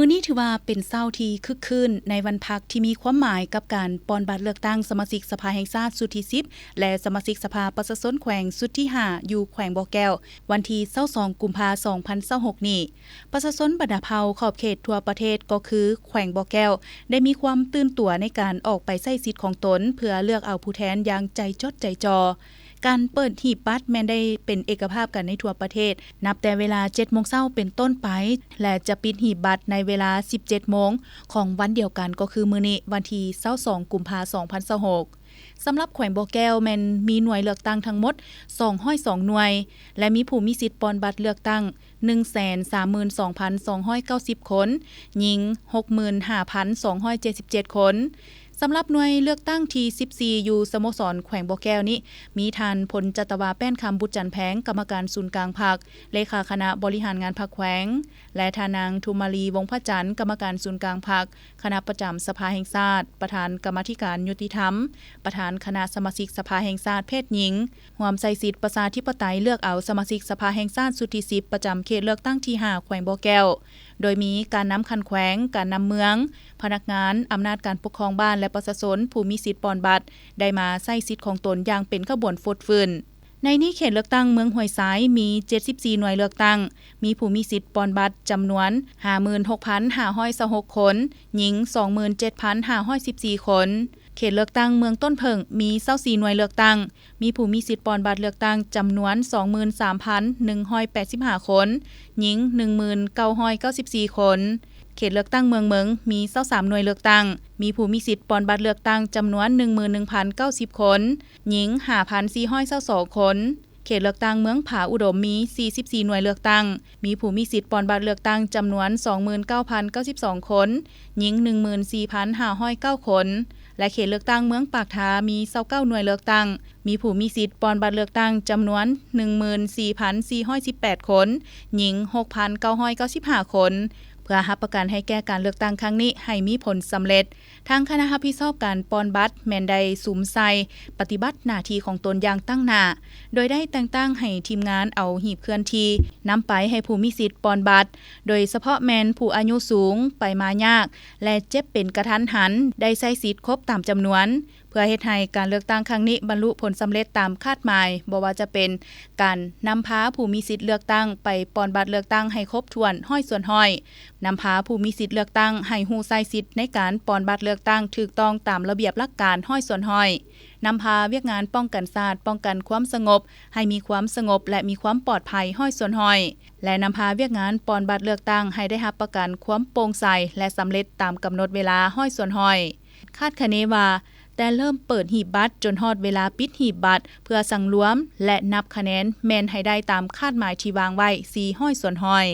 ມື້ນີ້ຖືວ່າເປັນເຊົ້າທີ່ຄຶກຄື້ນໃນວັນພັກທີ່ມີຄວາມໝາຍກັບການປ່ອນບັດເລືອກຕັ້ງສະມາຊິກສະພາແຫ່ງຊາດຊຸດທີສິບ ແລະ ສະມາຊິກສະພາປະຊາຊົນແຂວງຊຸດທີຫ້າ ຢູ່ແຂວງບໍ່ແກ້ວ ວັນທີຊາວສອງ ກຸມພາ ສອງພັນຊາວຫົກນີ້. ປະຊາຊົນບັນດາເຜົ່າຂອບເຂດທົ່ວປະເທດ ກໍຄືແຂວງບໍ່ແກ້ວ ໄດ້ມີຄວາມຕື່ນຕົວໃນການອອກໄປໃຊ້ສິດຂອງຕົນ ເພື່ອເລືອກເອົາຜູ້ແທນຢ່າງໃຈຈົດໃຈຈໍ່. ການເປີດหีບບັດແມ່ນໄດ້ເປັນເອກະພາບກັນໃນທົ່ວປະເທດ ນັບແຕ່ເວລາເຈັດໂມງເຊົ້າເປັນຕົ້ນໄປ ແລະ ຈະປິດหีບບັດໃນເວລາສິບເຈັດໂມງຂອງວັນດຽວກັນ ກໍຄືມື້ນີ້ ວັນທີຊາວສອງ ກຸມພາ ສອງພັນຊາວຫົກ. ສຳລັບແຂວງບໍ່ແກ້ວແມ່ນມີໜ່ວຍເລືອກຕັ້ງທັງໝົດສອງຮ້ອຍສອງໜ່ວຍ ແລະ ມີຜູ້ມີສິດປ່ອນບັດເລືອກຕັ້ງ ໜຶ່ງແສນສາມໝື່ນສອງພັນສອງຮ້ອຍເກົ້າສິບຄົນ, ຍິງ ຫົກໝື່ນຫ້າພັນສອງຮ້ອຍເຈັດສິບເຈັດຄົນ. ສຳລັບໜ່ວຍເລືອກຕັ້ງທີສິບສີ່ ຢູ່ສະໂມສອນແຂວງບໍ່ແກ້ວນີ້ ມີທ່ານ ພົນຈັດຕະວາ ແປ້ນຄຳ ບຸດຈັນແພງ ກຳມະການສູນກາງພັກ, ເລຂາຄະນະບໍລິຫານງານພັກແຂວງ ແລະ ທ່ານນາງ ທຸມມາລີ ວົງພະຈັນ ກຳມະການສູນກາງພັກ, ຄະນະປະຈຳສະພາແຫ່ງຊາດ, ປະທານກຳມາທິການຍຸຕິທຳ, ປະທານຄະນະສະມາຊິກສະພາແຫ່ງຊາດເພດຍິງ, ຮ່ວມໃຊ້ສິດປະຊາທິປະໄຕເລືອກເອົາສະມາຊິກສະພາແຫ່ງຊາດຊຸດທີສິບ ປະຈຳເຂດເລືອກຕັ້ງທີຫ້າ ແຂວງບໍ່ແກ້ວ, ໂດຍມີການນຳຂັ້ນແຂວງ, ການນຳເມືອງ, ພະນັກງານ, ອຳນາດການປົກຄອງບ້ານ ແລະ ປະຊາຊົນຜູ້ມີສິດປ່ອນບັດ ໄດ້ມາໃຊ້ສິດຂອງຕົນຢ່າງເປັນຂະບວນຟົດຟື້ນ. ໃນນີ້ເຂດເລືອກຕັ້ງເມືອງຫ້ວຍຊາຍມີເຈັດສິບສີ່ໜ່ວຍເລືອກຕັ້ງ, ມີຜູ້ມີສິດປ່ອນບັດຈຳນວນຫ້າໝື່ນຫົກພັນຫ້າຮ້ອຍຊາວຫົກຄົນ, ຍິງສອງໝື່ນເຈັດພັນຫ້າຮ້ອຍສິບສີ່ຄົນ. ເຂດເລືອກຕັ້ງເມືອງຕົ້ນເຜິ້ງມີຊາວສີ່ໜ່ວຍເລືອກຕັ້ງ, ມີຜູ້ມີສິດປ່ອນບັດເລືອກຕັ້ງຈຳນວນສອງໝື່ນສາມພັນໜຶ່ງຮ້ອຍແປດສິບຫ້າຄົນ, ຍິງໜຶ່ງໝື່ນເກົ້າຮ້ອຍເກົ້າສິບສີ່ຄົນ. ເຂດເລືອກຕັ້ງເມືອງເມິງມີຊາວສາມໜ່ວຍເລືອກຕັ້ງ, ມີຜູ້ມີສິດປ່ອນບັດເລືອກຕັ້ງຈຳນວນໜຶ່ງໝື່ນໜຶ່ງພັນເກົ້າສິບຄົນ, ຍິງຫ້າພັນສີ່ຮ້ອຍຊາວສອງຄົນ. ເຂດເລືອກຕັ້ງເມືອງຜາອຸດົມມີສີ່ສິບສີ່ໜ່ວຍເລືອກຕັ້ງ, ມີຜູ້ມີສິດປ່ອນບັດເລືອກຕັ້ງຈຳນວນສອງໝື່ນເກົ້າພັນເກົ້າສິບສອງຄົນ, ຍິງໜຶ່ງໝື່ນສີ່ພັນຫ້າຮ້ອຍເກົ້າຄົນ ແລະ ເຂດເລືອກຕັ້ງເມືອງປາກທາມີຊາວເກົ້າໜ່ວຍເລືອກຕັ້ງ, ມີຜູ້ມີສິດປ່ອນບັດເລືອກຕັ້ງຈຳນວນໜຶ່ງໝື່ນສີ່ພັນສີ່ຮ້ອຍສິບແປດຄົນ, ຍິງຫົກພັນເກົ້າຮ້ອຍເກົ້າສິບຫ້າຄົນ. ເພື່ອຮັບປະກັນໃຫ້ແກ່ການເລືອກຕັ້ງຄັ້ງນີ້ໃຫ້ມີຜົນສຳເລັດ, ທາງຄະນະຮັບຜິດຊອບການປ່ອນບັດແມ່ນໄດ້ສຸມໃສ່ປະຕິບັດໜ້າທີ່ຂອງຕົນຢ່າງຕັ້ງໜ້າ, ໂດຍໄດ້ແຕ່ງຕັ້ງໃຫ້ທີມງານເອົາຫີບເຄື່ອນທີ່ນຳໄປໃຫ້ຜູ້ມີສິດປ່ອນບັດ, ໂດຍສະເພາະແມ່ນຜູ້ອາຍຸສູງ, ໄປມາຍາກ ແລະ ເຈັບເປັນກະທັນຫັນ, ໄດ້ໃຊ້ສິດຄົບຕາມຈຳນວນ, ເພື່ອເຮັດໃຫ້ການເລືອກຕັ້ງຄັ້ງນີ້ບັນລຸຜົນສຳເລັດຕາມຄາດໝາຍ, ບໍ່ວ່າຈະເປັນການນຳພາຜູ້ມີສິດເລືອກຕັ້ງໄປປ່ອນບັດເລືອກຕັ້ງໃຫ້ຄົບຖ້ວນຮ້ອຍສ່ວນຮ້ອຍ, ນຳພາຜູ້ມີສິດເລືອກຕັ້ງໃຫ້ຮູ້ໃຊ້ສິດໃນການປ່ອນບັດເລືອກຕັ້ງຖືກຕ້ອງຕາມລະບຽບຫຼັກການຮ້ອຍສ່ວນຮ້ອຍ, ນຳພາວຽກງານປ້ອງກັນຊາດ, ປ້ອງກັນຄວາມສະຫງົບ ໃຫ້ມີຄວາມສະຫງົບ ແລະ ມີຄວາມປອດໄພຮ້ອຍສ່ວນຮ້ອຍ ແລະ ນຳພາວຽກງານປ່ອນບັດເລືອກຕັ້ງໃຫ້ໄດ້ຮັບປະກັນຄວາມໂປ່ງໃສ ແລະ ສຳເລັດຕາມກຳນົດເວລາຮ້ອຍສ່ວນຮ້ອຍ. ຄາດຄະເນວ່າ ແຕ່ເລີ່ມເປີດຫີບບັດຈົນຮອດເວລາປິດຫີບບັດເພື່ອສັງລວມ ແລະ ນັບຄະແນນແມ່ນໃຫ້ໄດ້ຕາມຄາດໝາຍທີ່ວາງໄວ້ສີ່ຮ້ອຍສ່ວນຮ້ອຍ.